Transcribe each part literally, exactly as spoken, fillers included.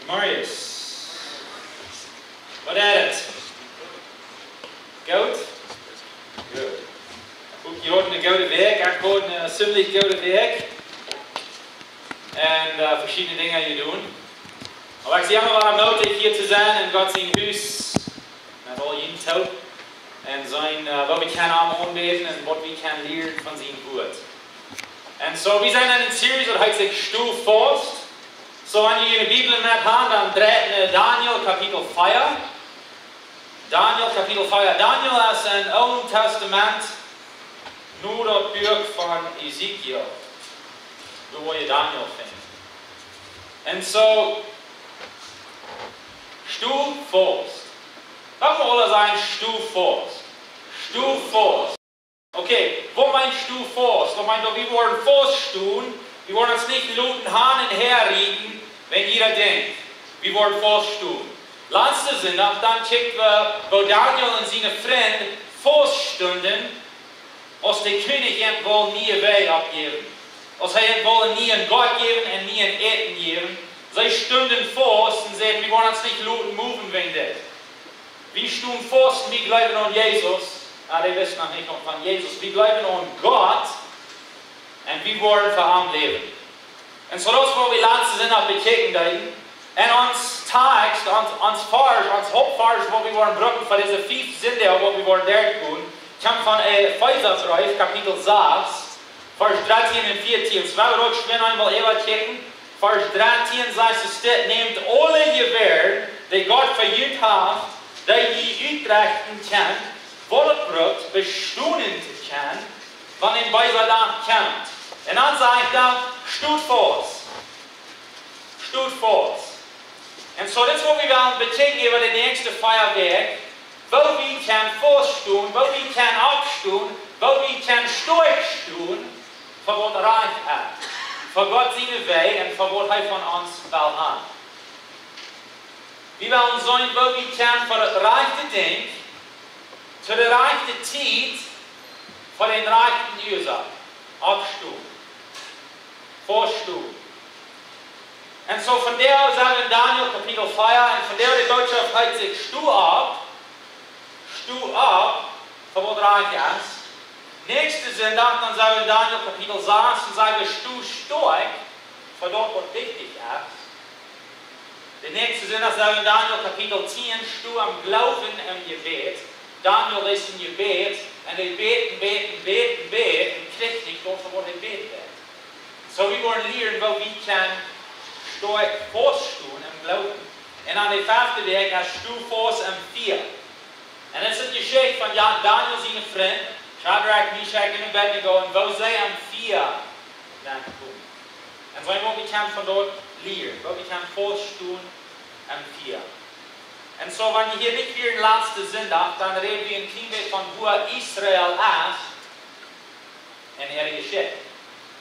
Marius, waut es et? Goot? Goot. Hop, jie hauden eene goode Wäakj. Ekj haud eene ziemlich goode Wäakj. Un, äh, veschiedne Dinja jedonen. Oba ekj sie emma wada mootich hia to sennen en Gott sien Hus. Met aul junt toop. Un seenen, äh, waut wie kjennen aunbäden un waut wie kjennen lieren von sien Wuat. Un soo, wie sent en eene Series, daut heet sikj Sto faust. Soo, wan jie june Bibel met haben, dan dreit no Daniel Kapitel vea. Daniel Kapitel vea. Daniel es em Oolen Tastament, no daut Buak von Hesekiel. Doa woa jie Daniel finjen. Un soo, sto faust. Lot ons aula sajen, sto faust. Sto faust. Okay, waut meent sto faust? Daut meent daut wie woaren faust stonen, wie woaren ons nich loten han un häa rieten, wan jieda denkjt. Wie woaren faust stonen. Latsten Sindach, dan kjikjten wie, woo Daniel un siene Frind faust stunden, aus de Kjennich an wull niee Wee aufjäwen. Aus hee an wull nieen Gott jäwen un nieen Äten jäwen. See stunden faust un säden: "Wie woaren ons nich loten moven wäajen dit. Wie stonen faust un wie jleewen aun Jesus." Na, dee wisten noch nich von Jesus. "Wie jleewen aun Gott un wie woaren fa am läwen." Un soo daut es waut wie latsten Sindach bekjikjen deeden. Un ons Tekst, ons, ons Varsch, ons Hauptvarsch, waut wie woaren brucken fa dise fief Sindach, waut wie woaren derchgonen, kjemt von, äh, Efeesa Breef, Kapitel sas, Varsch dartieen un vieetieen. Soo wie woaren uk schwind eemol äwakjikjen. Varsch dartieen sajcht et dit: "Nämt aule Jewäaren, dee Gott fa junt haft, dee jie utrechten kjennen, waut et brukt, bestonen to kjennen, wan een beesa Dach kjemt." Un dan sajcht et: "Stot faust." Stot faust. Un soo, dit es waut wie woaren bekjikjen äwa de näakjste vea Wäakj. Woo wie kjennen faust stonen, woo wie kjennen oppstonen, woo wie kjennen stoakj stonen, fa waut rajcht es. Fa Gott siene Wäaj un fa waut hee von ons well han. Wie woaren seenen, woo wie kjennen fa daut rajchte Dinkj, to de rajchte Tiet, fa dän rajchten Uasoak oppstonen. Faust stonen. Un soo vondoag sent wie en Daniel Kapitel vea un vondoag de Bootschoft heet sikj: "Sto opp, sto opp, fa waut rajcht es." Näakjsten Sindach, dan sent wie en Daniel Kapitel sas un sent wie: "Sto stoakj, fa daut waut wichtich es." De näakjste Sindach sent wie en Daniel Kapitel tieen: "Sto em Gloowen em Jebäd." Daniel es em Jebäd un hee bät un bät un bät un bät un kjricht nich daut, fa waut hee bäden deed. Soo, wie woaren lieren, woo wie kjennen stoakj faust stonen em Gloowen. Un aun de fefte Wäakj es: "Sto faust em Fia." Un dit es de Jeschicht von, jo, Daniel siene Frind, Schadrak, Mischak un Abednego, un woo see em Fia nenkomen. Un soo, waut wie kjennen von doa lieren, woo wie kjennen faust stonen em Fia. Un soo, wan jie hia nich wieren latsten Sindach, dan räd wie een kjlien bät von woo Israel es en äare Jeschicht.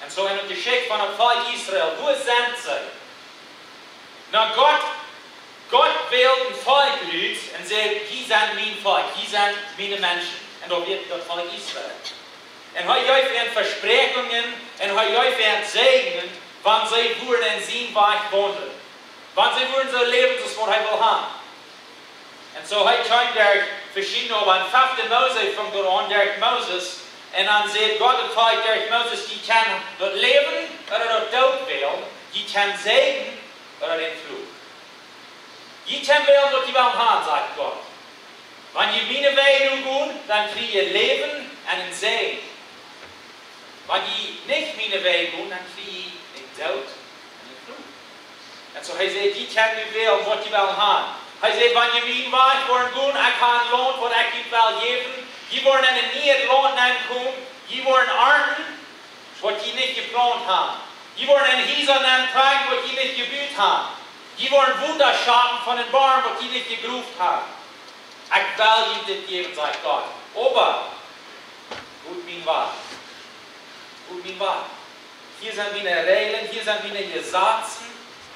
Un soo, en de Jeschicht von daut Volkj Israel, woo sent see? Na, Gott, Gott wäld een Volkj ut un säd: "Jie sent mien Volkj, jie sent miene Menschen." Un daut wia daut Volkj Israel. Un hee jeef an Vespräakjungen un hee jeef an Säajen, wan see wudden en sienen Wajch waundlen. Wan see wudden soo läwen, soo aus waut hee wull han. Un soo hee kjeem derch veschiedne, oba en fefte Mose funk et aun derch Moses. Un dan säd Gott daut Volkj derch Moses: "Jie kjennen daut Läwen ooda daut Doot wälen, jie kjennen Säajen ooda dän Fluch. Jie kjennen wälen waut jie wellen han," sajcht Gott. "Wan jie miene Wäaj gonen, dan kjrie jie Läwen un een Säajen. Wan jie nich miene Wäaj gonen, dan kjrie jie dän Doot un dän Fluch." Un soo hee säd: "Jie kjennen nu wälen waut jie wellen han." Hee säd: "Wan jie mienen Wajch woaren gonen, ekj hab een Launt waut ekj junt well jäwen. Jie woaren en een nieet Launt nenkomen. Jie woaren arnten waut jie nich jeplaunt han. Jie woaren en Hiesa nentrakjen waut jie nich jebut han. Jie woaren Wota schaufen von een Borm waut jie nich jegroft han. Ekj well junt dit jäwen," sajcht Gott. "Oba, goot mien Wajch. Goot mien Wajch. Hia sent miene Räajlen, hia sent miene Jesazen.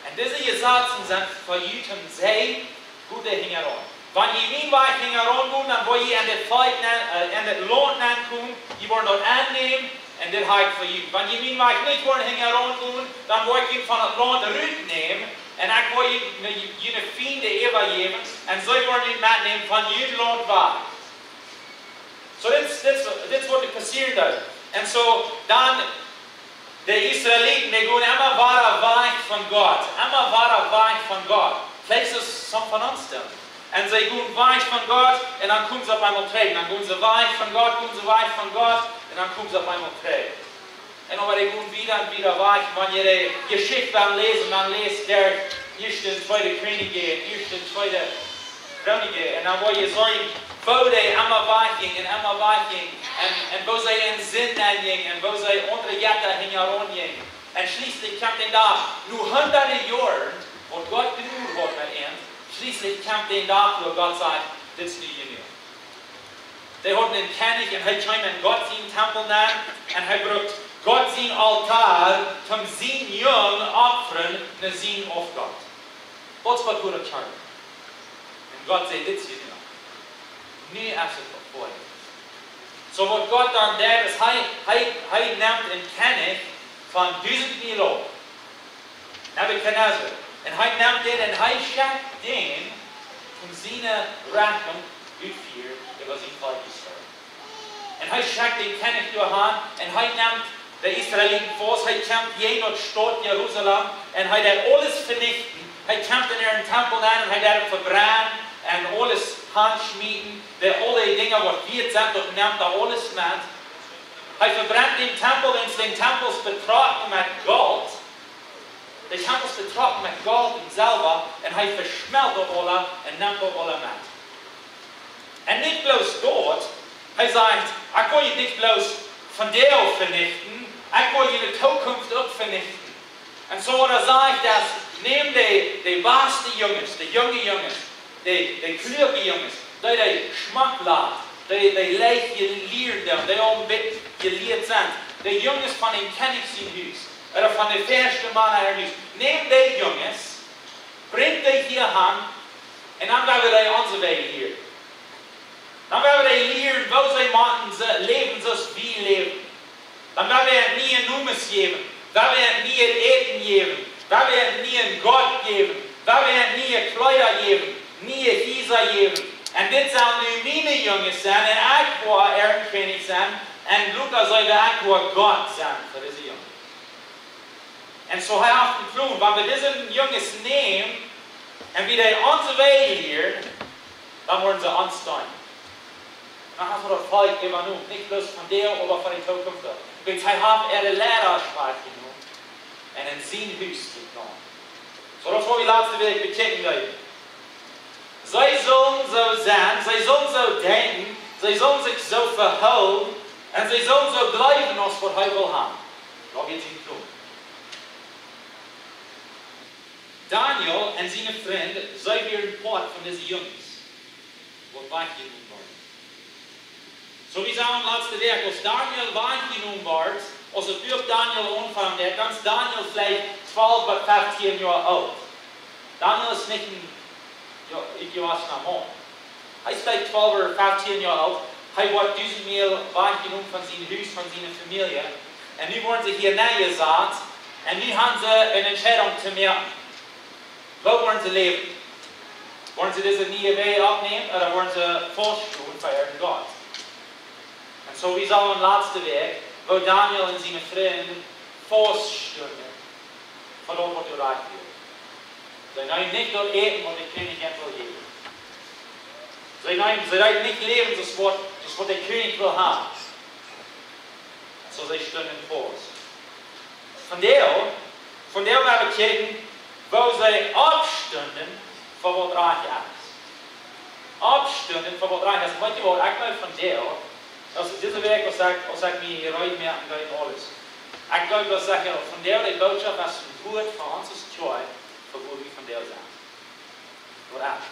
Un dise Jesazen sent fa junt een Säajen, goot dee hinjaraun. Wan jie mienen Wajch hinjaraun gonen, dan woa jie en dit Volkj nen, äh, en dit Launt nenkomen, jie woaren daut aunnämen, un dit hab ekj fa junt. Wan jie mienen Wajch nich woaren hinjaraun gonen, dan woa ekj junt von daut Launt rutnämen, un ekj Woa jie june Fienden äwajäwen un see woaren junt metnämen von jun Launt wajch. Soo, dit, dit, dit woat passieren dan. Un soo, dan, de Israeliten, dee gonen emma wieda wajch von Gott. Emma wieda wajch von Gott. Veleicht es daut sommje von ons dan. Un see gonen wajch von Gott un dan komen see opp eemol trigj. Dan gonen see wajch von Gott, gonen see wajch von Gott un dan komen see opp eemol trigj. Un oba dee gonen wieda un wieda wajch. Wan jie de Jeschicht dan läsen, dan läst derch Ieeschte un Tweede Kjennichs, Ieeschte un Tweede Kjennichs. Un dan woa jie seenen, woo dee emma wajch jinjen un emma wajch jinjen. Un, un woo see en Sind nenjinjen un woo see aundre Jetta hinjaraun jinjen. Un schlieslich kjemt een Dach, no hundade Joaren, waut Gott jenuach haud met an, schlieslich kjemt een Dach, wua Gott sajcht: Dit es nu jenuach. Dee hauden een Kjennich un hee kjeem en Gott sienen Tempel nenn un hee brukt Gott sien Altoa toom sien Jung opfren no sienen Aufgott. Daut es waut Gott haud. Un Gott säd: Dit es jenuach. Nu es et vorbie. Soo waut Gott dan deed, es hee, hee, hee nemt een Kjennich von dusent Miel auf, Nebukadnezar. Un hee nemt dän un hee schekjt dän, om siene Rechtunk uttofieren äwa sien Volkj Israel. Un hee schekjt dän Kjennich doahan un hee nemt de Israeliten faust, hee kjemt jäajen de Staut Jerusalem un hee deit aules venichten. Hee kjemt en äaren Tempel nenn un hee deit daut vebrennen un aules hanschmieten. De aule Dinja waut wieet sent, daut nemt hee aules met. Hee vebrent dän Tempel un es dän Tempel betrocken met Golt. De Tempel es betrocken met Golt un Selwa un hee veschmelt daut aules un nemt daut aules met. Un nich bloos daut, hee sajcht: Ekj woa junt nich bloos vondoag venichten, ekj woa june Tookunft uk venichten. Un soo waut hee sajcht es: Nämt de, de baste Junges, de junge Junges, de, de kluake Junges, dee, dee schmock lacht, dee, dee leicht jelieet sent, dee aul een bät jelieet sent, de Junges von dän Kjennich sien Hus, ooda von de väaschte Mana äa Hus. Nämt dee Junges, brinjt dee hia han un dan woa wie dee onse Wäaj lieren. Dan woa wie dee lieren, woo see motten läwen, soo aus wie läwen. Dan woa wie an niee Nomes jäwen, woa wie an nieet Äten jäwen, woa wie an nieen Gott jäwen, woa wie an niee Kjleeda jäwen, niee Hiesa jäwen. Un dit sellen nu miene Junges sennen un ekj woa äa Kjennich sennen un Gott, aulsoo ekj woa Gott sennen fa dise Junges. Un soo hee haft een Plon, wan wie dise Junges nämen un wie dee onse Wäaj lieren, dan woaren see ons deenen. Dan haft hee daut Volkj äwajenomen, nich bloos vondoag, oba fa de Tookunft uk. Wiels hee haft äare Leidaschoft jenomen un en sien Hus jenomen. Soo, daut es waut wie latste Wäakj bekjikjen deeden. See sullen soo sennen, see sullen soo denkjen, see sullen sikj soo vehoolen un see sullen soo jleewen aus waut hee well haben. Daut wia sien Plon. Daniel un siene Frind, see wieren Poat von dise Junges, waut wajchjenomen worden. Soo, wie sagen latste Wäakj, aus Daniel wajchjenomen wort, aus daut Buak Daniel aunfangen deed, dan es Daniel veleicht twalf bat feftieen Joa oolt. Daniel es nich een, jo, een jewassener Maun. Hee es veleicht twalf ooda feftieen Joa oolt. Hee woat dusent Mol wajchjenomen von sien Hus, von siene Famielje. Un nu woaren see hia nenjesat. Un nu haben see eene Entscheidunk to moaken. Woo woaren see läwen? Woaren see dise niee Wäaj oppnämen ooda woaren see fauststonen fa äaren Gott? Un soo, wie sagen latste Wäakj, woo Daniel un siene Frind fauststunden fa daut waut doa rajcht wia. See neemen nich daut Äten waut de Kjennich an wull jäwen. See neemen, see deeden nich läwen soo aus waut, soo aus waut de Kjennich wull haben. Soo see stunden faust. Vondoag, vondoag woa wie kjikjen, woo see oppstunden fa waut rajcht es. Oppstunden fa waut rajcht es. Weetst du waut, ekj jleew vondoag, aus dise Wäakj, aus ekj, aus ekj mie hia reed moak un aules, ekj jleew daut, saj ekj, vondoag de Bootschoft es een Wuat fa ons aus Kjoakj, fa woo wie vondoag sent. Waut es?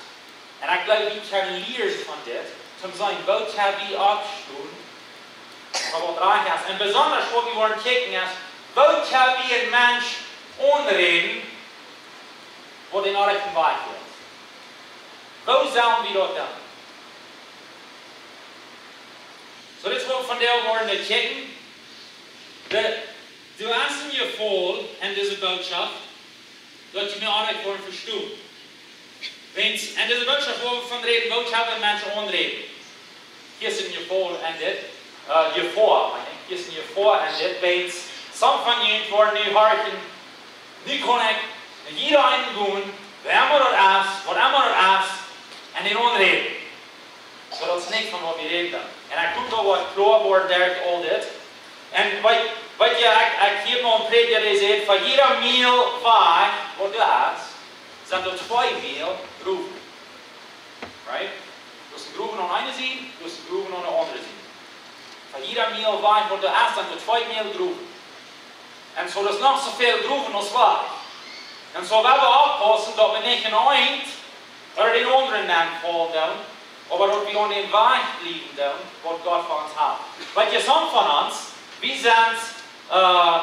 Un ekj jleew, wie kjennen lieren von dit, toom seenen, woo kjenn wie oppstonen fa waut rajcht es. Un besondasch waut wie woaren kjikjen es, woo kjenn wie een Mensch aunräden, waut dän orrajchten Wajch es? Woo sellen wie daut doonen? Soo, dit es waut wie vondoag woaren kjikjen. De, du hast een Jefeel en dise Bootschoft. Daut jie mie aundasch woaren vestonen. Wiels, en dise Botschaft woa wie von räden, woo kjenn wie Menschen aunräden? Hia es een Jefoa en dit, äh, Jefoa, meen ekj. Hia es een Jefoa en dit, wiels, some von junt woaren nu horchen, nu kaun ekj no jieda eenen gonen, wäa emma daut es, waut emma daut es, un dän aunräden. Soo, daut es nich von waut wie räden. Un ekj hop daut woat kloa woaren derch aul dit. Un weet, weet jie, ekj, ekj hia mol een Prädja, dee säd, fa jieda Miel wajch waut du hast, sent doa twee Miel Growen. Right? Du hast een Growen aun eene Sied, du hast een Growen aun de aundre Sied. Fa jieda Miel wajch waut du hast, sent doa twee Miel Growen. Un soo, daut es noch soo väl Growen aus wajch. Un soo, wie motten oppaussen daut wie nich en eent ooda dän aundren nenfaulen doonen, oba daut wie aun dän Wajch bliewen doonen, waut Gott fa ons haft. Weet jie, some von ons, wie sent, äh,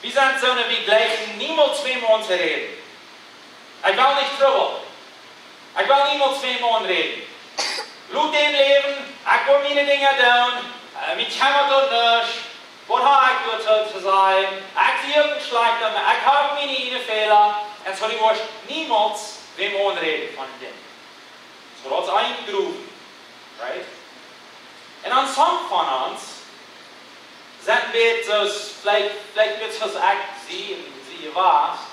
wie sent soone, wie jlikjen niemols wäm auntoräden. Ekj well nich Trubbel. Ekj well niemols wäm aunräden. Lot dän läwen, ekj well miene Dinja doonen, äh, mie kjemmat daut nich. Waut hab ekj doa to, to sajen? Ekj sie uk een schlajchta Mensch, ekj hab miene ieejne Fäla. Un soo, du woascht niemols wäm aunräden von dän Dinj. Soo, daut es een Growen, right? Un dan some von ons sent een bät soo aus, veleicht, veleicht een bät soo aus ekj sie un sie jewast,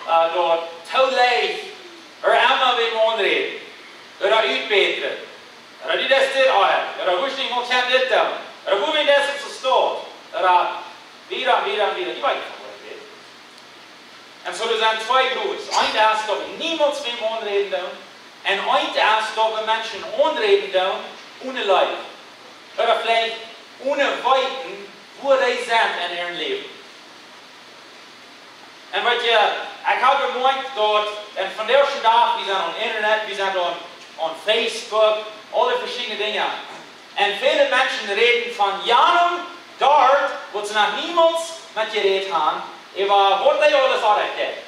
äh, daut too leicht, ooda emma wäm aunräden, ooda utbätren, ooda du deist dit ooda, ooda woo es nich mol kjenn dit doonen, ooda woo wie deist soo staut, ooda wieda, wieda, wieda, jie weeten von waut ekj räd. Un soo, doa sent twee Growen. Eent es daut wie niemols wäm aunräden doonen, un eent es daut wie Menschen aunräden doonen, one Leew. Ooda veleicht one weeten, woo dee sent en äa Läwen. Un weet jie, ekj hab jemoakjt daut, un vondoag dän Dach, wie sent aum Internet, wie sent aun, aun Facebook, aule veschiedne Dinja. Un väle Menschen räden von janem doa, waut see noch niemols met jerät haben, äwa waut dee aules oajch deit.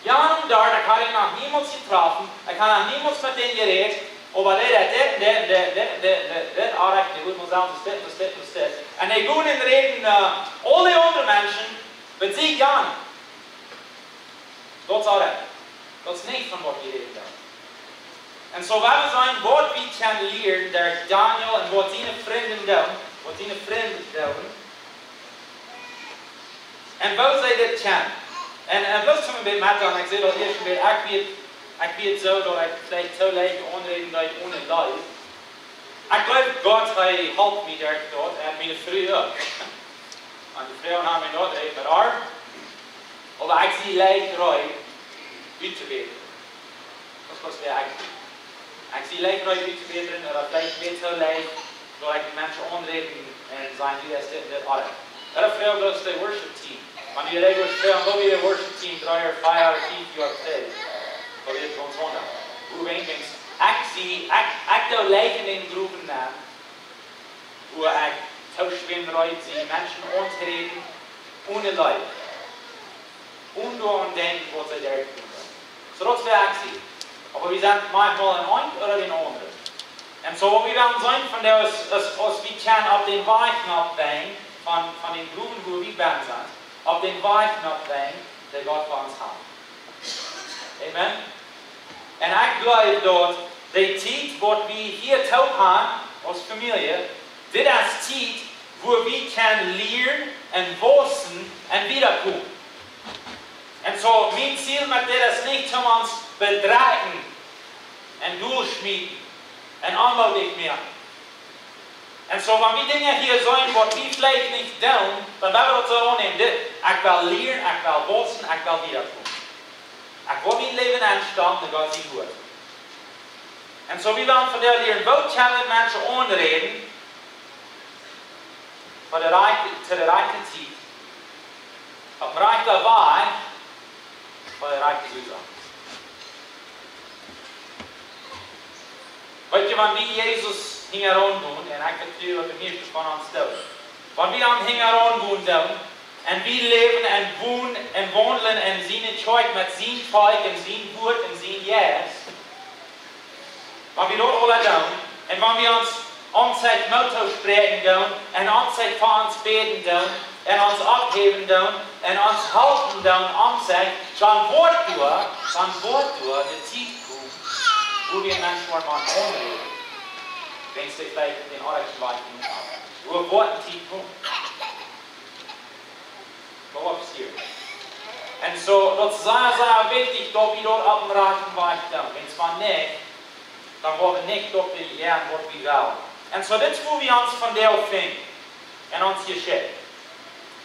Janem doa, ekj hab am noch niemols jetroffen, ekj hab noch niemols met dän jerät, oba dee deit dit un dit un dit un dit un dit un dit un dit oajch, dee woat mie sajen, dit un dit un dit. Un dee gonen un räden, äh, aul dee aundre Menschen, waut see janem. Daut es oajch. Daut es nich von waut wie räden doonen. Un soo woa wie seenen waut wie kjennen lieren derch Daniel un waut siene Frind doonen, waut siene Frind doonen. Un woo see dit kjennen. Un, un bloos om een bät met to, ekj säd aul ieescht, ekj wia, ekj wia soo daut ekj veleicht too leicht aunräden deed one Leew. Ekj jleew Gott, hee halpt mie derch daut, un miene Fru uk. Miene Fru haft mie daut räden met ar. Oba ekj sie leicht reed uttobätren. Daut es waut ekj sie. Ekj sie leicht reed uttobätren, oba veleicht bät soo leicht, daut ekj Menschen aunräd un sajen, du deist dit un dit oajch. Daut es väl bloos daut Worship Team. Wan du räden woascht, woo wia daut Worship Team dree Joa, vea Joa, fief Joa trigj? Daut wia gaunz aundasch. Woo weens, ekj sie, ekj, ekj doo leicht en dän Growen nenn, woo ekj too schwind reed sie Menschen auntoräden one Leew. One doaraun denkjen, waut see derchgonen. Soo daut es waut ekj sie. Oba wie sent mau mol en eent ooda dän aundren. Un soo waut wie dan seenen von doa es, es, aus wie kjennen opp dän Wajch nopp brinjen, von, von dän Growen, woo wie bennen sent, opp dän Wajch nopp brinjen, dee Gott fa ons haft. Amen. Un ekj jleew daut dee Tiet waut wie hia toop haben, aus Famielje, dit es Tiet, wua wie kjennen lieren un wausen un wiedakomen. Un soo, mien Ziel met dit es nich toom ons bedrekjen un dolschmieten un onmootich moaken. Un soo, wan wie Dinja hia seenen, waut wie veleicht nich doonen, dan woa wie daut soo aunnämen. Dit, ekj well lieren, ekj well wausen, ekj well wiedakomen. Ekj well mien Läwen aunstalen no Gott sien Wuat. Un soo, wie wellen vondoag lieren, woo kjenn wie Menschen aunräden, fa de rajchte, to de rajchte Tiet, opp dän rajchten Wajch, fa de rajchte Uasoak. Weet jie, wan wie Jesus hinjaraun gonen, un ekj vetru daut de mieeschte von ons doonen, wan wie am hinjaraun gonen doonen, un wie läwen un wonen un waundlen en siene Kjoakj met sien Volkj un sien Wuat un sien Jeist, wan wie daut aula doonen, un wan wie ons aunzich Moot toospräakjen doonen un aunzich fa ons bäden doonen, un ons opphäwen doonen un ons halpen doonen om sikj, dan woat doa, dan woat doa de Tiet komen, wua wie Menschen woaren aunräden. Wan see veleicht dän orrajchten Wajch jegonen haben. Wua woat de Tiet komen? Waut woat passieren? Un soo, daut es sea, sea wichtich, daut wie doa opp dän rajchten Wajch sent. Wan wie nich, dan woa wie nich daut bejäaren, waut wie wellen. Un soo, dit es, wua wie ons vondoag finjen. Un ons hia schitt.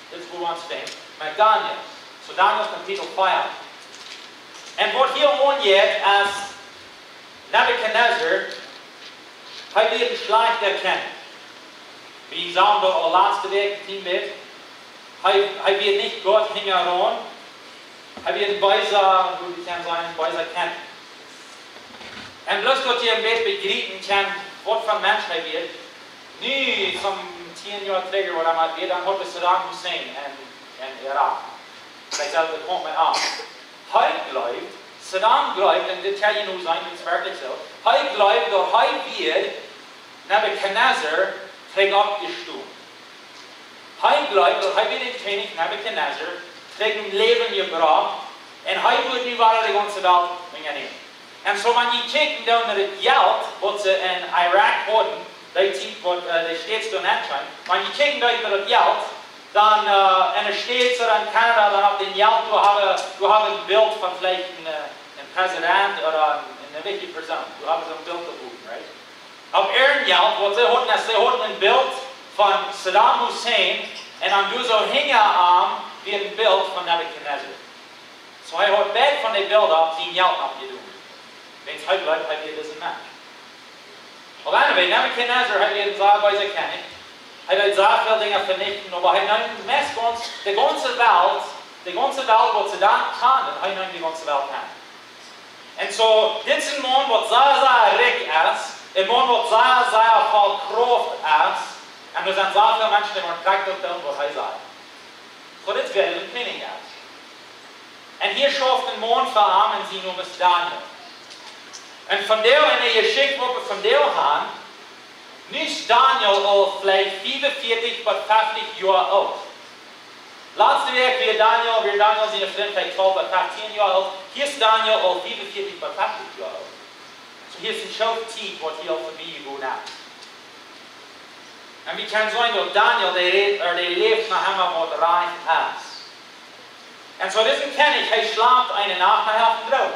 Dit es, wua wie ons finjen. Met Daniel. Soo, Daniel Kapitel vea. Un waut hia aunjeit, es Nebukadnezar, hee wia een schlajchta Kjennich. Wie haben daut aul latste Wäakj jesajcht. Hee, hee wia nich Gott hinjaraun. Hee wia een beesa, woo wie kjennen sajen, een beesa Kjennich. Un bloos daut jie een bät bejriepen kjennen, waut fa een Mensch hee wia. Nu, some tieen Joa trigj ooda waut emma, wia dan haud Saddam Hussein en, en Irak. Veleicht selfst daut kjemt met aun. Hee jleewd, Saddam jleewd, un dit kaun jie nu seenen, dit es werkjlich soo. Hee jleewd daut hee wia Nebukadnezar trigj oppjestonen. Hee jleewd daut hee wia dän Kjennich Nebukadnezar trigj em Läwen jebrocht, un hee wudd nu wada de gaunze Welt unjanämen. Un soo, wan jie kjikjen dan no daut Jelt, waut see en Irak hauden, dee Tiet, waut, äh, de States doa nenn kjeemen, wan jie kjikjen dan no daut Jelt, dan, äh, en de States ooda en Canada, dan opp dän Jelt, doa haben, doa haben een Bilt von veleicht een, äh, een President ooda een, eene wichtje Persoon. Doa haben see een Bilt doa bowen, right? Opp äa Jelt, waut see hauden, es see hauden een Bilt von Saddam Hussein, un dan doa soo hinja am wia een Bilt von Nebukadnezar. Soo, hee haud beid von de Bilda opp sien Jelt oppjedonen. Wiels hee jleewd, hee wia dise Mensch. Oba anyway, Nebukadnezar, hee wia een sea beesa Kjennich. Hee deed sea väl Dinja venichten, oba hee neem meist gaunz, de gaunze Welt, de gaunze Welt, waut see dan kjanden, hee neem de gaunze Welt aun. Un soo, dit es een Maun, waut sea, sea rikj es, een Maun, waut sea, sea voll Krauft es, un doa sent sea väl Menschen, dee woaren krakjt daut doonen, waut hee sajcht. Soo, dit wia een Kjennich es. Un hia schauft een Maun fa am un sien Nomen es Daniel. Un vondoag en de Jeschicht, waut wie vondoag haben, nu es Daniel aul veleicht fiefunvieetich bat fefentwintich Joa oolt. Latste Wäakj wia Daniel, wia Daniel siene Frind veleicht twalf bat feftieen Joa oolt. Hia es Daniel aul fiefunvieetich bat fefentwintich Joa oolt. Soo, hia es een Schoof Tiet, waut hia aul vebie jegonen es. Un wie kjennen seenen, daut Daniel, dee rät, ooda dee läft noch emma, waut rikj es. Un soo, dise Kjennich, hee schlapt eene Nacht, hee haft een Droom.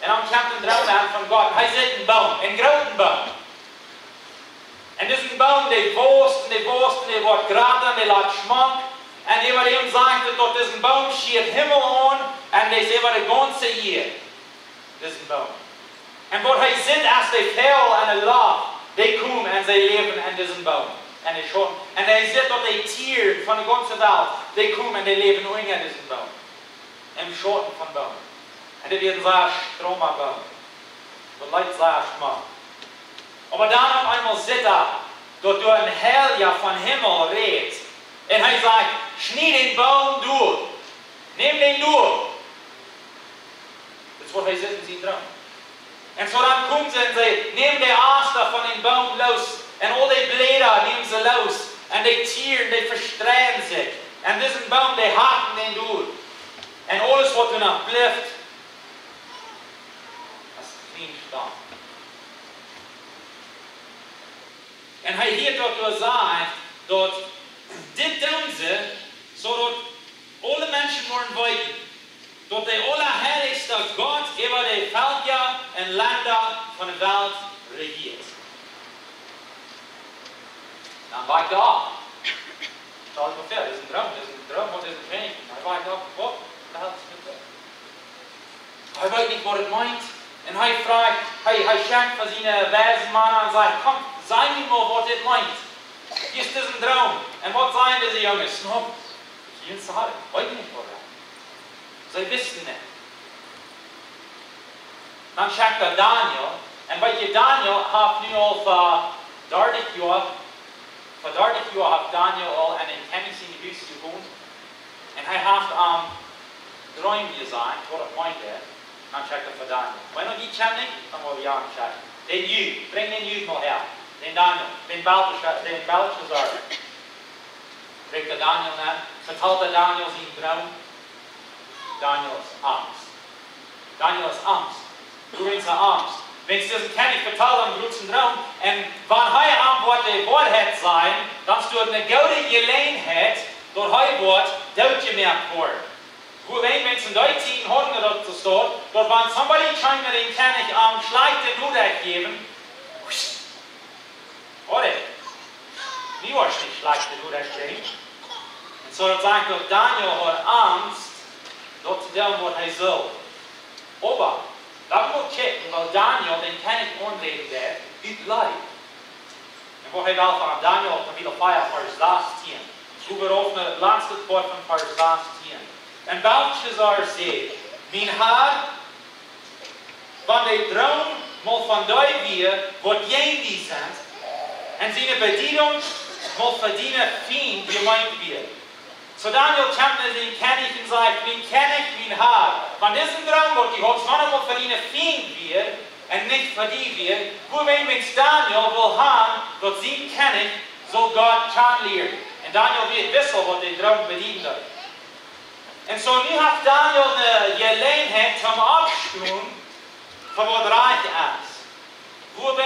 Un dan kjemt een Droom aun von Gott. Hee sitt een Boom, een grooten Boom. Un dise Boom, dee wausst, un dee wausst, un dee woat jrata, un dee lat schmock. Un äwa däm sajcht et, daut dise Boom schieet Himmel aun, un dee es äwa de gaunze Ieed. Dise Boom. Un waut hee sitt, es de Väajel aun de Loft, dee komen un see läwen en disen Boom. En de Schauten. Un hee sitt, daut de Tieren von de gaunze Welt, dee komen un dee läwen unja disen Boom. Em Schauten von Boom. Un dit wia een sea stroma Boom. Daut lat sea schmock. Oba dan opp eemol sitt hee, daut doa een Heilja von Himmel rät. Un hee sajcht: "Schnied dän Boom derch. Nemm dän derch." Dit es waut hee sitt en sien Droom. Un soo dan komen see un see nämen de Ast von dän Boom loos. Un aul de Bläda nämen see loos. Un de Tieren, dee vestreien sikj. Un disen Boom, dee hacken dän derch. Un aules waut doa noch blift, es kjlien Stam. Un hee hieet daut doa sajen, daut dit doonen see, soo daut aule Menschen woaren weeten, daut de aulaheilichsta Gott äwa de Velkja un Lenda von de Welt rejieet. Dan woa ekj doa. Stal die mol väa, dit es een Droom, dit es een Droom, waut es een Kjennich? Dan woa ekj doa, waut? Waut es dit? Hee weet nich, waut et meent. Un hee fruacht, hee, hee schekjt fa siene weise Mana un sajcht: "Komt, saj mie mol, waut dit meent. Hia es een Droom." Un waut sajen dise Junges? "No, wie sent, weet nich, waut et." See wisten nich. Dan schekjt hee Daniel. Un weet jie, Daniel haft nu aul fa dartich Joa, fa dartich Joa haft Daniel aul en een Kjennich sien Hus jewont. Un hee haft am Dreem jesajcht, waut et meent. Dan schekjt hee fa Daniel. Wan dee kjant nich, dan woa wie am schekjen. Dän Jud, brinj dän Jud mol häa. Dän Daniel, dän Beltescha-, dän Belteschazzar. Rikjt Daniel aun, vetalt Daniel sienen Droom. Daniel es angst. Daniel es angst. Doawäajen es hee angst. Wiels dise Kjennich vetalt am grooten Droom. Un wan hee am woat de Woarheit sajen, dan es daut eene goode Jeläajenheit, daut hee woat dootjemoakt woaren. Woo, wiels en dee Tieden hauden see daut soo, daut wan somebody kjeem no dän Kjennich, am schlajchte Norecht jäwen, ooda, dee woat nich schlajchte Norecht brinjen. Un soo daut sajcht daut Daniel haud Angst, daut to doonen waut hee sull. Oba, daut mott kjikjen, wiels Daniel dän Kjennich aunräden deed, ut Leew. Un waut hee well von Daniel, Kapitel vea, Varsch sastieen. Wie gonen opp no daut latste Poat von Varsch sastieen. Un Belsazar säd: Mien Har, wan de Droom mol von dee wia, waut jäajen die sent, un siene Bediedunk mol fa diene Fiend jemeent wia. Soo Daniel kjemt no dän Kjennich un sajcht: Mien Kjennich, mien Har, wan dise Droom, waut du haudst, wan et mol fa diene Fiend wia un nich fa die wia, wuarom, wiels Daniel wull han, daut sien Kjennich sull Gott kjanen lieren. Un Daniel wist, wist aul, waut de Droom bedieden deed. Un soo nu haft Daniel eene Jeläajenheit toom oppstonen fa waut rajcht es. Wuarom?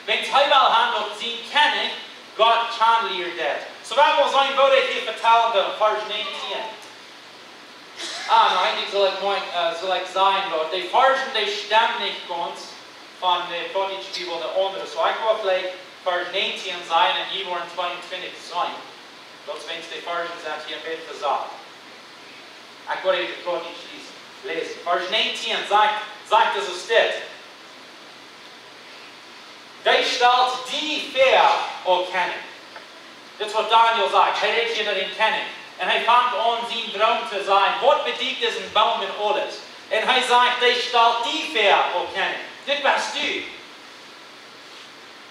Wiels hee well han, daut sien Kjennich Gott kjanen lieren deed. Soo, wie wellen seenen, waut hee hia vetalen well, Varsch näajentieen. Ah, nu, eejentlich sull ekj mol, äh, sull ekj sajen, daut de Varschen, dee stemmen nich gaunz von de plautdietsche Bibel no de aundre. Soo, ekj well veleicht Varsch näajentieen sajen un hia woaren tweeuntwintich sennen. Daut es, wiels de Varschen sent hia een bät vesackt. Ekj well uk de plautdietsche läsen. Läsen. Varsch näajentieen sajcht, sajcht et soo, steit: Dee stalt die väa, o Kjennich. Dit es waut Daniel sajcht. Hee rät hia no dän Kjennich. Un hee fangt aun, sienen Droom to sajen. Waut bediet dise Boom un aules? Un hee sajcht: Dee stalt die väa, o Kjennich. Dit best du.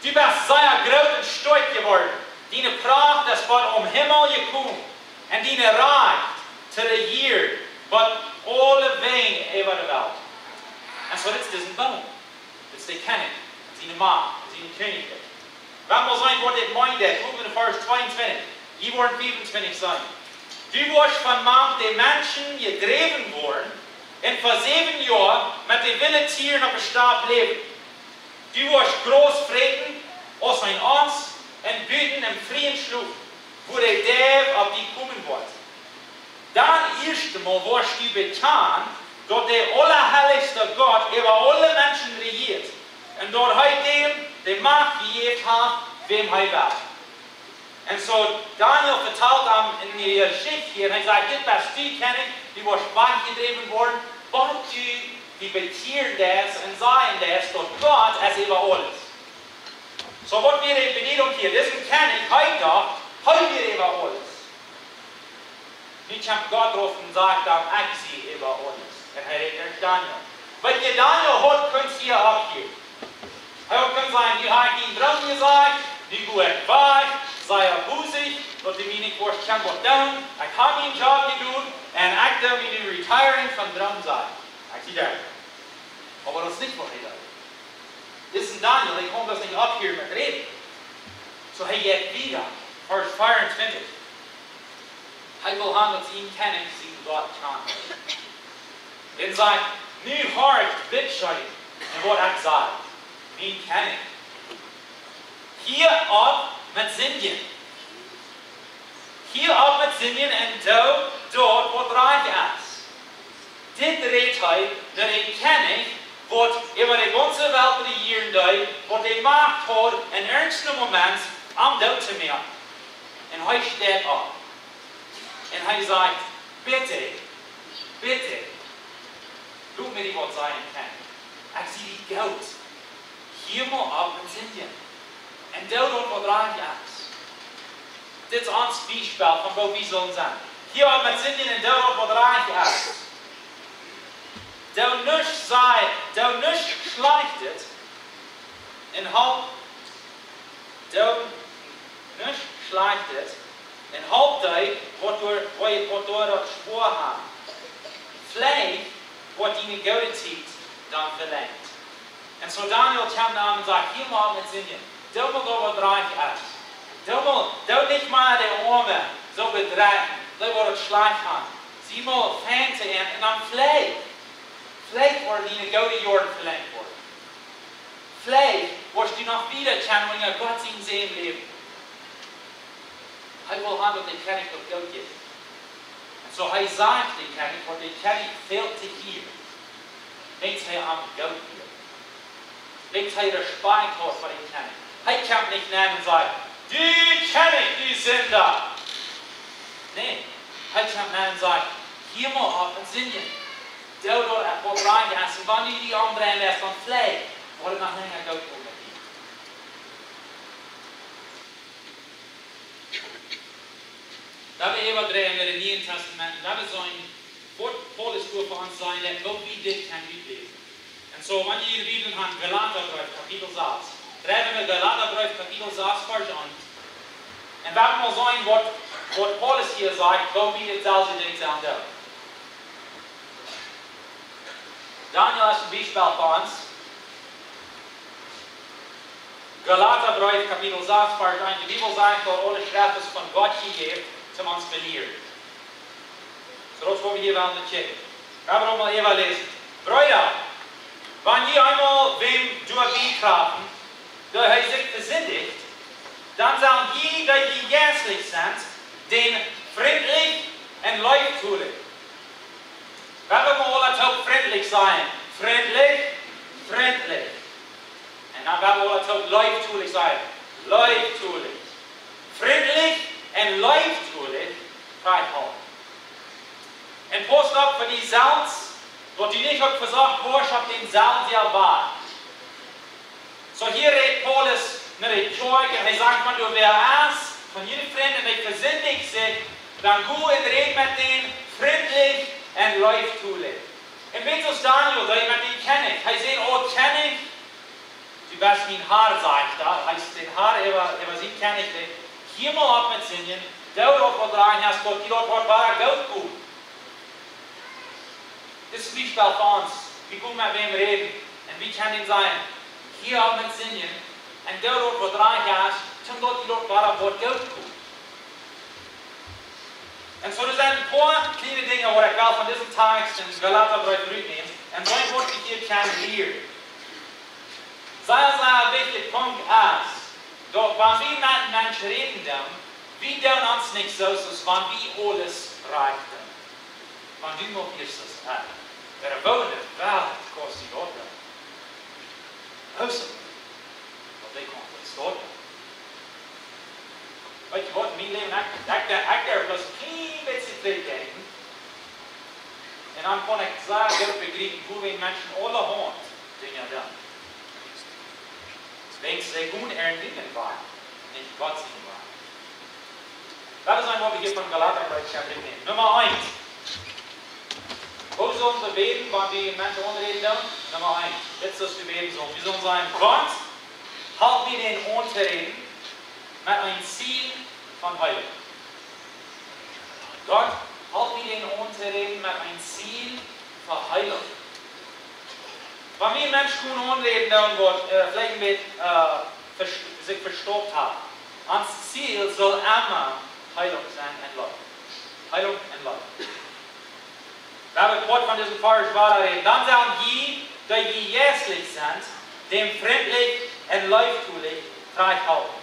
Du best sea groot un stoakj jeworden. Diene Pracht es bat aum Himmel jekomen. Un diene Rajcht to rejieren bat aule Wäaj äwa de Welt. Un soo, dit es dise Boom. Dit es de Kjennich, siene Macht, sien Kjennichrikj. Wie wellen seenen, waut dit meent, daut, kjikj en Varsch tweeuntwintich, hia woaren fiewentwintich sennen. Du woascht von mank de Menschen jedräwen woaren un fa säwen Joa met de wille Tieren opp de Stap läwen. Du woascht Gras fräten aus een Oss un buten em Frieen schlopen, wua de Deiw opp die komen woat. Dan ieescht emol woascht du bekjanen, daut de aulaheilichsta Gott äwa aule Menschen rejieet un daut hee däm de Macht jejäft haft, wäm hee well. Un soo, Daniel vetalt am eene Jeschicht hia un hee sajcht: Dit best du, Kjennich, du woascht wajchjedräwen woaren, bat du die bekjieren deist un sajen deist, daut Gott es äwa aules. Soo, waut wia de Bediedunk hia? Dise Kjennich, hee docht, hee wia äwa aules. Nu kjemt Gott rauf un sajcht am: Ekj sie äwa aules. Un hee rät derch Daniel. Waut hia Daniel haud kunt hia opphieren. Hee haud kunt sajen: Nu hab ekj dän Droom jesajcht, nu go ekj wajch, sei oppaussich, daut du mie nich woascht kjennen waut doonen, ekj hab mienen Job jedonen, un ekj doo mie nu retiring von Droom sajen. Ekj sie doa. Oba daut es nich waut hee deed. Dise Daniel, dee kunn daut nich opphieren met räden. Soo hee jeit wieda, Varsch veeauntwintich. Hee well han, daut sien Kjennich sienen Gott kjant. Un sajcht: Nu horcht, bitte schön, un waut ekj saj, mien Kjennich. Hia opp met sindjen. Hia opp met sindjen un doo daut, waut rajcht es. Dit rät hee no dän Kjennich, waut äwa de gaunze Welt rejieren deed, waut de Macht haud, en irjent een Moment am doot to moaken. Un hee steit opp. Un hee sajcht: Bitte, bitte, lot mie die waut sajen, Kjennich. Ekj sie die goot. Hia mau opp met sindjen. Un doo daut, waut rajcht es. Dit es ons Biespel von woo wie sellen sennen. Hia opp met sindjen un doo daut, waut rajcht es. Doo nuscht, saj, doo nuscht Schlajchtet un halp, doo nuscht Schlajchtet un halp dee, waut doa, waut, waut doa daut schwoa haben. Veleicht woat diene goode Tiet dan velenjat. Un soo Daniel kjemt aun un sajcht: Hia mau met sindjen. Doo mau daut, waut rajcht es. Doo mau, doo nich mea de Oame soo bedrekjen, dee woaren daut schlajcht han. Sie mol fein to an un dan veleicht, veleicht woaren diene goode Joaren velengt woaren. Veleicht woascht du noch wieda kjennen unja Gott sien Säajen läwen. Hee well han daut de Kjennich daut goot jeit. Un soo hee sajcht de Kjennich, waut de Kjennich fält to hieren, wiels hee am goot wia. Wiels hee Respakjt haud fa dän Kjennich. Hee kjemt nich nenn un sajcht: "Du Kjennich, du Sinda!" Nä, hee kjemt nenn un sajcht: "Hia mol opp un sindj. Doo daut, waut rajcht es. Un wan du die omdreien deist, dan veleicht woat et noch lenja goot gonen met die." Wan wie äwadreien no daut Niee Tastament, wan wie seenen, woat Paulus doa fa ons sajen, daut woo wie dit kjennen utläwen. Un soo, wan jie june Bibel han, Galatabreef, Kapitel sas. Dreien wie Galatabreef, Kapitel sas, Varsch eent. Un wan wie mol seenen, waut, waut Paulus hia sajcht, woo wie dit selwje Dinkj sellen doonen. Daniel es een Biespel fa ons. Galatabreef, Kapitel sas, Varsch eent. De Bibel sajcht, daut aule Schreft es von Gott jejäft, toom ons belieren. Soo, daut woa wie hia wellen kjikjen. Wan wie daut mol äwa läsen. Breeda, wan jie eemol wäm doabie trafen, daut hee sikj vesindicht, dan sell jie, dee jie jeistlich sent, dän frintlich un leeftolich. Wan wie mol aula toop frintlich sennen. Frintlich, frintlich. Un dan wan wie aula toop leeftolich sennen. Leeftolich. Frintlich un leeftolich, krakjt soo. Un pauss opp fa die selfst, daut du nich uk vesocht woascht opp dän selwjen Wajch. Soo, hia rät Paulus no de Kjoakj un hee sajcht, wan doa wäa es von june Frind, dee vesindicht sikj, dan go un räd met dän frintlich un leeftolich. Un weetst, aus Daniel deed met dän Kjennich. Hee säd: "O Kjennich, du best mien Har", sajcht hee. Hee es dän Har äwa, äwa sien Kjennichrikj. "Hia mol opp met sindjen, doo daut, waut rajcht es, daut die daut woat wada goot gonen." Dit es een Biespel fa ons. Wie kjennen met wäm räden un wie kjennen am sajen: "Hia opp met sindjen un doo daut, waut rajcht es, toom daut die daut wada woat goot gonen." Un soo, doa sent een poa kjliene Dinja, waut ekj well von disen Tekst en Galatabreef rutnämen. Un soo woa wie hia kjennen lieren. Sea, sea wichtja Punkt es, daut wan wie met Menschen räden doonen, wie doonen ons nich soo, aus wan wie aules rajcht doonen. Wan du mol wieescht aus ekj. Wäa woo en de Welt kaust du daut doonen? Awesome. Waut dee kaun, daut es daut. Weetst du waut, mien Läwen, ekj, ekj, ekj, ekj deed bloos een kjlien bät trigj denkjen. Un dan kaun ekj sea goot bejriepen, woo wie Menschen aulahaunt Dinja doonen. Wäajen see gonen äaren eejnen Wajch, nich Gott sienen Wajch. Daut es een, waut wie hia von Galatabreef kjennen nämen. Numma eent. Woo sell wie bäden, wan wie Menschen aunräden doonen? Numma eent. Dit es, waut wie bäden sellen. Wie sellen sajen: "Gott, halp mie dän auntoräden met een Ziel von Heilunk." Gott, halp mie dän auntoräden met een Ziel von Heilunk. Wan wie Menschen gonen aunräden doonen, waut, äh, veleicht een bät, äh, vers-, sikj vestaupt haben, ons Ziel saul emma Heilunk sennen un Leew. Heilunk un Leew. Wie haben kort von disen Varsch wada räden. Dan sell jie, dee jie jeistlich sent, däm frintlich un leeftolich trajchthalpen.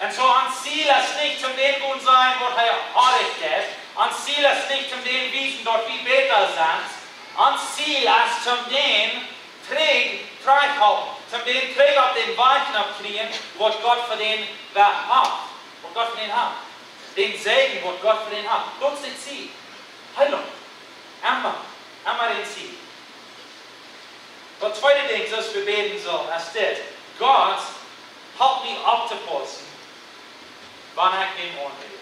Un soo, ons Ziel es nich, toom dän gonen sajen, waut hee oajch deit. Ons Ziel es nich, toom dän wiesen, daut wie bäta sent. Ons Ziel es, toom dän trigj, trajchthalpen, toom dän trigj opp dän Wajch kjrieen, waut Gott fa dän haft. Waut Gott fa dän haft. Dän Säajen, waut Gott fa dän haft. Daut es daut Ziel. Heilunk. Emma. Emma daut Ziel. Daut tweede Dinkj, waut wie bäden sellen, es dit: Gott, halp mie opptopaussen, wan ekj wäm aunräd.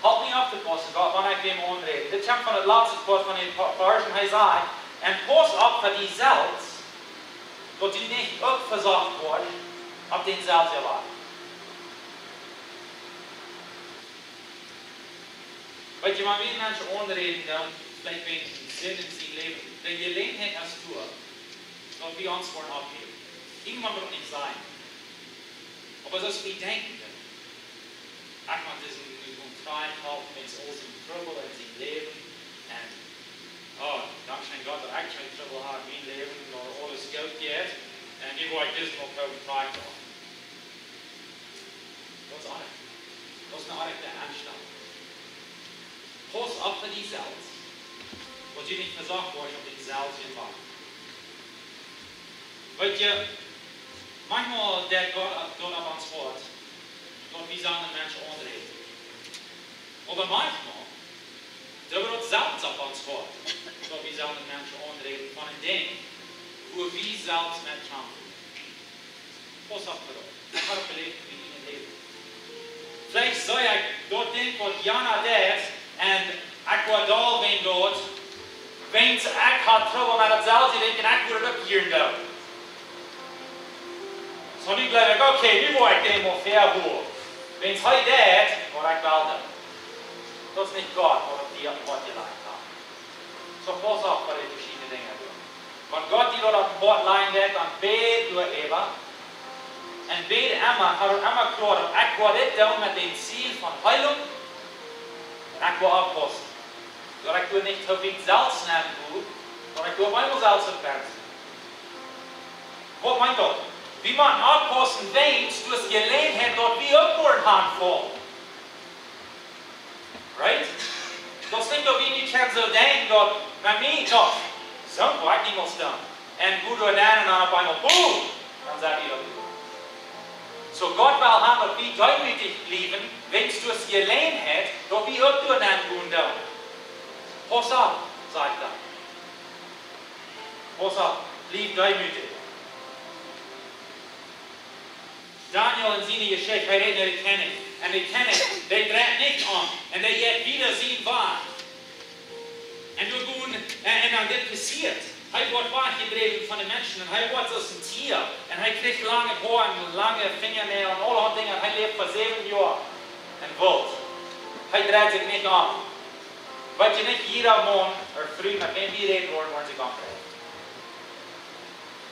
Halp mie opptopaussen, Gott, wan ekj wäm aunräd. Dit kjemt von daut latste Poat von dän Pa-, Varsch, hee sajcht: "Un pauss opp fa die selfst, daut du nich uk vesocht woascht opp dän selwjen Wajch." Weetst du, wan wie Menschen aunräden doonen, veleicht wäajen Sind en sien Läwen, de Jeläajenheit es doa, daut wie ons woaren oppheewen. Irjentwan woat daut nich sennen. Oba soo aus wie denkjen doonen, ekj mott disen nu Gott halpt met aul sien Trubbel en sien Läwen. Un, oh, dankscheen Gott, daut ekj kjeen Trubbel hab en mien Läwen, daut aules goot jeit. Un nu woa ekj dit mol proowen kloa to moaken. Daut es oajch. Daut es eene oajche Enstalunk. Pauss opp fa die selfst, daut du nich vesocht woascht opp die selfst to wachten. Weetst du, maunchmol deit Gott daut opp ons Hoat, daut wie sellen een Mensch aunräden. Oba maunchmol deit hee daut selfst opp ons Hoat, daut wie sellen een Mensch aunräden von een Dinkj, wua wie selfst met kjamfen. Pauss opp fa daut. Ekj hab daut beläft en mien Läwen. Veleicht saj ekj daut Dinkj waut Jana deit, un ekj woa doll wäajen daut, wiels ekj hab Trubbel met daut selfst, ekj denkj, ekj wudd daut uk hia doonen. Soo nu jleew ekj, okay, nu woa ekj dän mol väahoolen. Wiels hee deit waut ekj well doonen. Daut es nich Gott waut die opp daut jelajcht haft. Soo pauss opp fa dee veschiedne Dinja doonen. Wan Gott die daut opp daut Hoat lajen deit, dan bäd doaräwa. Un bäd emma, hab emma kloa, daut ekj woa dit doonen met daut Ziel von Heilunk. Un ekj woa oppaussen, daut ekj doa nich too wiet selfst nenn go, daut ekj doa bie mie selfst opp sie. Waut meent daut? Wie motten oppaussen, wiels daut es Jeläajenheit, daut wie uk woaren aunfaulen. Right? Daut es nich daut wie nich kjennen soo denkjen, daut met mie, daut, soo woa ekj niemols doonen. Un go doa nenn un dan opp eemol, boom, dan sent wie daut. Soo Gott well haben, daut wie deemootich bliewen, wiels daut es Jeläajenheit, daut wie uk doa nenn gonen doonen. Pauss opp, saj ekj dan. Pauss opp, bliew deemootich. Daniel en siene Jeschicht, hee rät no dän Kjennich. Un de Kjennich, dee dreit nich om. Un dee jeit wieda sien Wajch. Un doa gonen, un, un dan dit passieet. Hee woat wajchjedräwen von de Menschen. Un hee woat soo aus een Tia. Un hee kjricht lange Hoa un lange Finjanäajel un aule Dinja. Un hee läft fa säwen Joa em Woolt. Hee dreit sikj nich om. Weetst du, nich jieda Maun ooda Fru, met wäm wie räden woaren, woat sikj omdreien.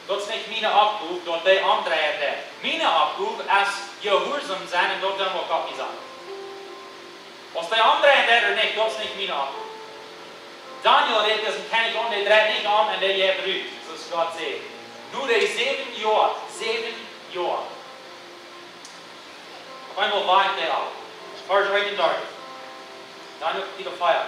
Daut es nich miene Oppgow, daut dee omdreien deit. Miene Oppgow es jehuarsom sennen un daut doonen waut Gott mie sajcht. Auf dee omdreien deit ooda nich, daut es nich miene Oppgow. Daniel rät disen Kjennich aun, dee dreit nich om un dee jeit rut, soo aus Gott sajcht. Nu dee säwen Joa, säwen Joa. Opp eemol wajcht hee opp. Varsch eenundartich. Daniel Kapitel vea.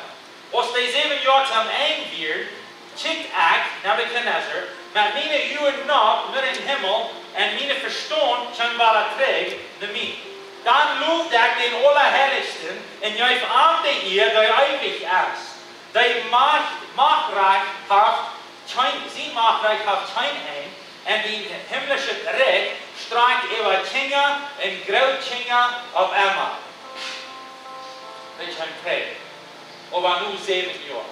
Aus dee säwen Joa tom Enj wieren, kjikjt ekj, Nebukadnezar, met miene Uagen nopp no dän Himmel, un mien Vestaunt kjeem wada trigj no mie. Dan lowd ekj dän Aulaheilichsten un jeef am de Ea, dee eewich es. Dee Macht, Machtrikj haft kjeen, sien Machtrikj haft kjeen Enj, un sien himmlischet Rikj strakjt äwa Kjinja un Grootkjinja opp emma. Nich kjeen Kjrich, oba nu säwen Joa.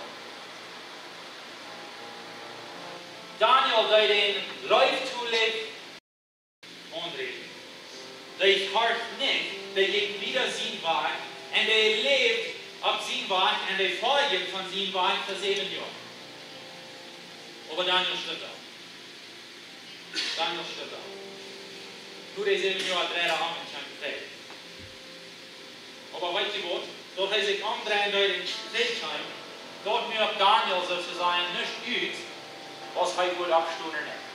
Daniel deed dän leeftolich aunräden. Dee horcht nich, dee jinkj wieda sien Wajch, un dee läwd opp sien Wajch, un dee foljd von sien Wajch fa säwen Joa. Oba Daniel stunt opp. Daniel stunt opp. Nu dee säwen Joa dreid hee om un kjeem trigj. Oba weetst du waut? Daut hee sikj omdreien deed un trigj kjeem, daut muak Daniel, soo to sajen, nuscht ut, aus hee wudd oppstonen ooda nich.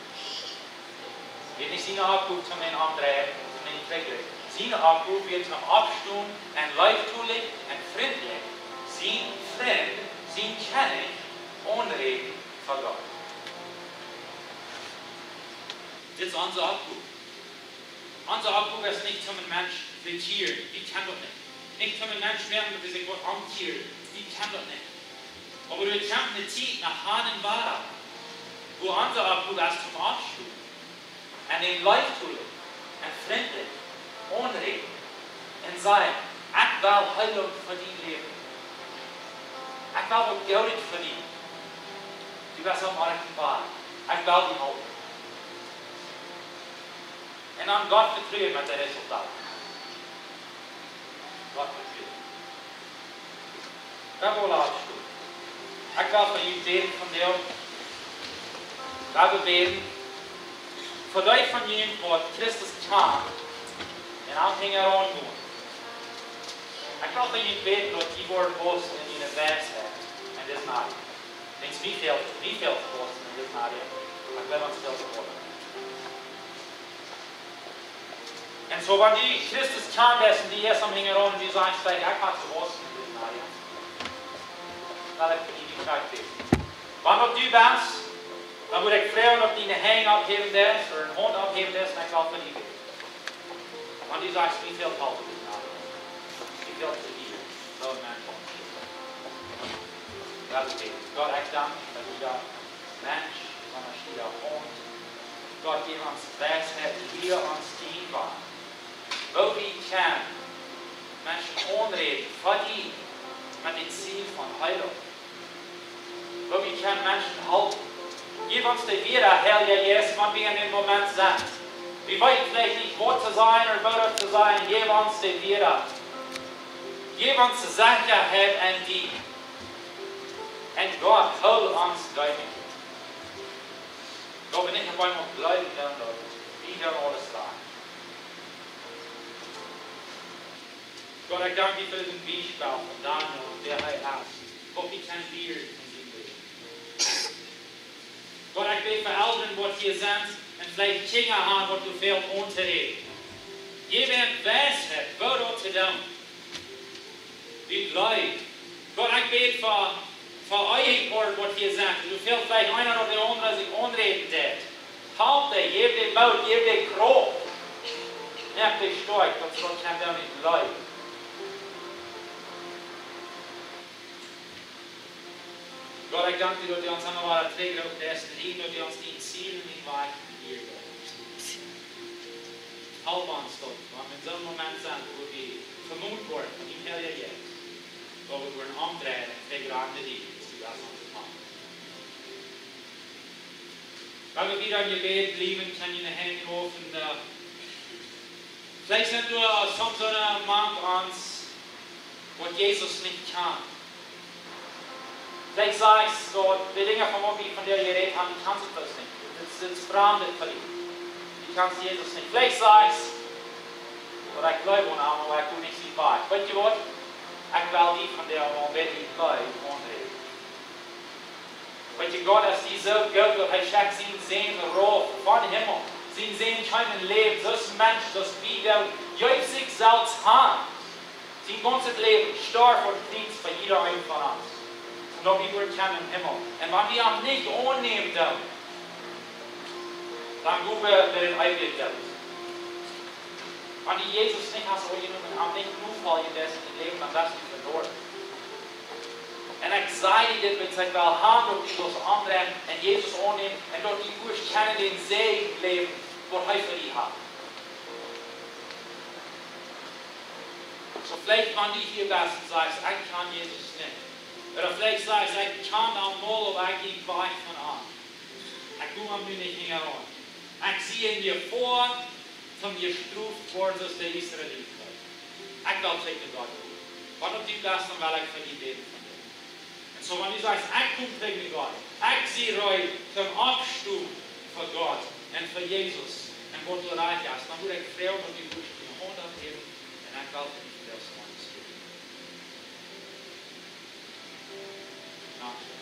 Wia nich siene Oppgow toom dän omdreien, toom dän trigj. Siene Oppgow wia toom oppstonen un leeftolich un frintlich sien Frint, sien Kjennich, aunräden fa Gott. Dit es onse Oppgow. Onse Oppgow es nich toom een Mensch bekjieren, wie kjennen daut nich. Nich toom een Mensch moaken, daut hee sikj woat omkjieren, wie kjennen daut nich. Oba doa kjemt eene Tiet no Hanan wada, wua onse Oppgow es toom oppstonen un dän leeftolich un frintlich aunräden un sajen: Ekj well Heilunk fa dien Läwen. Ekj well waut Goodet fa die. Du best opp dän rajchten Wajch. Ekj well die halpen. Un dan Gott vetruen met de Resultaten. Gott vetruen. Ekj well oppstonen. Ekj well fa junt bäden vondoag. Ekj well bäden fa dee von junt, waut Christus kjanen un am hinjaraun gonen. Ekj well fa junt bäden, daut jie woaren wausen en june Weisheit en dise Tiet. Denkjst, wie väl, wie väl wausen en dise Tiet? Ekj well ons väl vemoden. Un soo, wan du Christus kjanst un du best aum Hinjaraun, du sajchst: "Ekj hab jewausen en dise Tiet." Well ekj fa die krakjt bäden. Wan daut du best, dan wudd ekj froagen, auf du diene Henj opphäwen deist, ooda eene Haunt opphäwen deist, un ekj well fa die bäden. Wan du sajchst: "Mie fält Help en dise Tiet. Mie fält Vesäajunk." Soo een Mensch. Lot ons bäden. Gott, ekj dank die fa jieda Mensch, besonda jieda Haunt. Gott, jeff ons Weisheit, lia ons dien Wajch. Woo wie kjennen Menschen aunräden fa die met daut Ziel von Heilunk. Woo wie kjennen Menschen halpen. Jeff ons de Wieed, Heilja Jeist, wan wie en dän Moment sent. Wie weeten veleicht nich, waut to sajen ooda woo daut to sajen. Jeff ons de Wieed. Jeff ons Sechaheit en die. Un Gott, hool ons deemoots. Daut wie nich opp eemol jleewen, daut wie doonen aules rajcht. Gott, ekj dank die fa dit Biespel von Daniel, wäa hee es. Gott, wie kjennen lieren von sien Läwen. Gott, ekj bäd fa Elren, waut hia sent un veleicht Kjinja haben, waut doa fält auntoräden. Jeff an Weisheit, woo daut to doonen. Wie jleewen. Gott, ekj bäd fa, fa Ehepoaren, waut hia sent. Doa fält veleicht eena ooda de aundra sikj aunräden deit. Halp dee, jeff dee Moot, jeff dee Krauft. Moak dee stoakj, daut see daut kjennen doonen en Leew. Gott, ekj dank die, daut du ons emma wada trigjroopen deist, un daut du ons dien Ziel un dien Wajch hia jefst. Halp ons daut, wan wie en soon Moment sent, wua wie vemoot woaren von dien Heilja Jeist, daut wie woaren omdreien un trigjrajchten no die, daut du ons halpen. Wan wie wieda em Jebäd bliewen, kjenn jie de Henj opp un, äh, veleicht sent doa soone mank ons, waut Jesus nich kjanen. Veleicht sajchst du: "De Dinja, von waut wie vondoag jerät haben, dee kjanst du bloos nich. Dit es, dit es framd fa die. Du kjanst Jesus nich." Veleicht sajchst du: "Oba ekj jleew aun am, oba ekj doo nich sien Wajch." Weetst du waut? Ekj well die vondoag mol met dien Leew aunräden. Weetst du, Gott es die soo goot, daut hee schekjt sienen Sän rauf vom Himmel. Sien Sän kjeem en Läwen, soo aus een Mensch, soo aus wie, dee jeef sikj selfst han. Sien gaunzet Läwen storf aum Kjriez fa jieda eenen von ons. Un daut wie woaren kjennen em Himmel. Un wan wie am nich aunnämen doonen, dan go wie met dän eewjen Doot. Wan du Jesus nich hast aunjenomen, am nich nofoljen deist en dien Läwen, dan best du veloaren. Un ekj saj die dit, wiels ekj well haben, daut du saust omdreien un Jesus aunnämen un daut du woascht kjennen dän Säajen läwen, waut hee fa die haft. Soo veleicht, wan du hia best un sajchst: "Ekj kjan Jesus nich." Ooda veleicht sajchst: "Ekj kjan am mol, oba ekj jinkj wajch von am. Ekj go am nu nich hinjaraun. Ekj sie en Jefoa, om jestroft to woaren, soo aus de Israeliten." Ekj well trigj no Gott komen. Wan du doa best, dan well ekj fa die bäden vondoag. Un soo, wan du sajchst: "Ekj kom trigj no Gott. Ekj sie reed om opptostonen fa Gott un fa Jesus un waut doa rajcht es," dan wudd ekj froagen, daut du woascht diene Haunt opphäwen un ekj well fa die vondoag bäden. Dankscheen.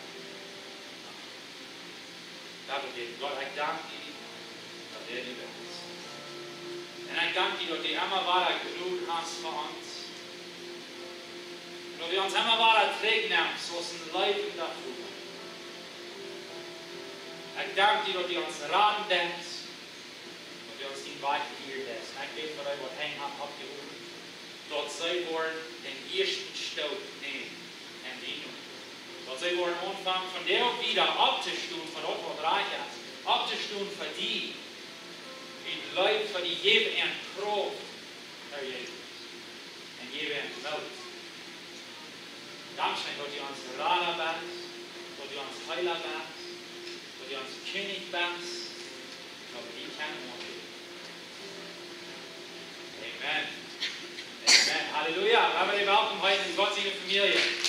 Lot ons bäden. Gott, ekj dank die, daut du doa best. Un ekj dank die, daut du emma wada Jnod hast fa ons. Un daut du ons emma wada trigjnemst aus een läwenda Voda. Ekj dank die, daut du ons raden deist, daut du ons dien Wajch lieren deist. Un ekj bäd fa dee, waut Henj haben oppjehowen, daut see woaren dän ieeschten Stoot nämen en die Nomen. Daut see woaren aunfangen vondoag wieda opptostonen fa daut, waut rajcht es. Opptostonen fa die. Wie jleewen fa die, jeff an Krauft, Herr Jesus. Un jeff an Moot. Dankscheen, daut du ons Rada best, daut du ons Heela best, daut du ons Kjennich best, daut wie die kjennen aunbäden. Amen. Amen. Halleluja. Lot ons welkom heeten en Gott siene Famielje.